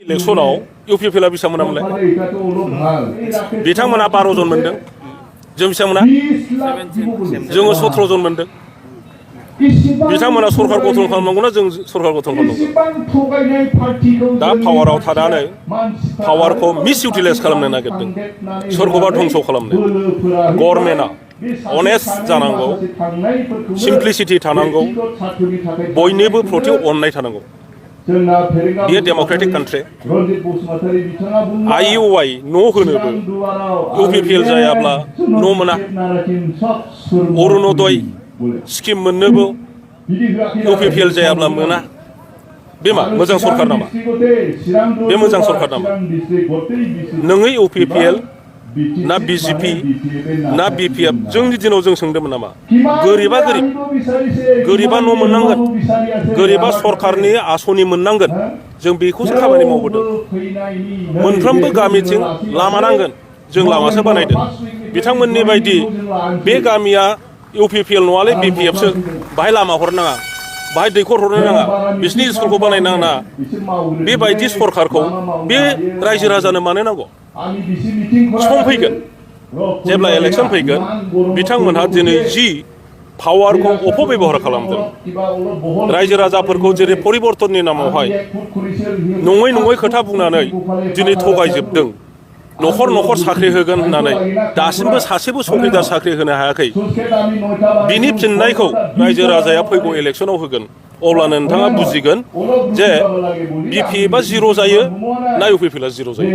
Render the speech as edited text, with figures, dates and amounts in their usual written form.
इलेक्शनाव इउपिपिएलआ बेसेबां मोनामोनलाय बिथांमोना 12 जन मोनदों जों बेसेबां मोना जोङो 17 जन मोनदों बिथांमोना सरकार गठन खालामनांगौना जों सरकार गठन खालामनांगौ दा पावाराव थानानै पावारखौ मिस इउटिलाइज खालामनो नागिरदों सोरखौबा धंस खालामनो गभर्नमेन्टआ अनेस्ट जानांगौ सिम्प्लिसिटि थानांगौ बयनिबो प्रति अननाय थानांगौ बेयो डेम'क्रेटिक कान्ट्रि आइइउआइ न' होनोबो इउपिपिएल जायाब्ला न' मोना अरुणोदय स्किम मोननोबो इउपिपिएल जायाब्ला मोना बे मा मोजां सरकार नामा बे मोजां सरकार नामा नोङो इउपिपिएल ना बिजेपि ना बिपिएफ जोंनि दिनाव जों सोंदोंमोन नामा गोरिबा गोरिब गोरिबा न' मोननांगोन गोरिबा सरकारनि आसनि मोननांगोन जों बेखौसो खामानि मावबोदों मोनफ्रोमबो गामिथिं लामा नांगोन जों लामासो बानायदों बिथांमोननि बायदि बे गामिया इउपिपिएल नङालै बिपिएफसो बाहाय लामा हरनाङा बाहाय दैखर हरनो नाङा बिसिनि स्कुलखौ बानायनाङा बेबायदि सरकारखौ बे रायजो राजानो मानो नांगौ सम फैगोन जेब्ला इलेक्सन फैगोन बिथांमोनहा दिनै जि पावारखौ अपबेबहार खालामदों रायजो राजाफोरखौ जेरै परिबर्तननि नामावहाय नङै नङै खोथा बुंनानै दिनै थगायजोबदों न'खर न'खर साख्रि होगोन होननानै दासिमबो सासेबो चौकिदार साख्रि होनो हायाखै बिनि फिननायखौ रायजो राजाया फैगौ इलेक्सनाव होगोन अब्लानो नोंथाङा बुजिगोन जे बिपिएफआ 0 जायो ना इउपिपिएलआ 0 जायो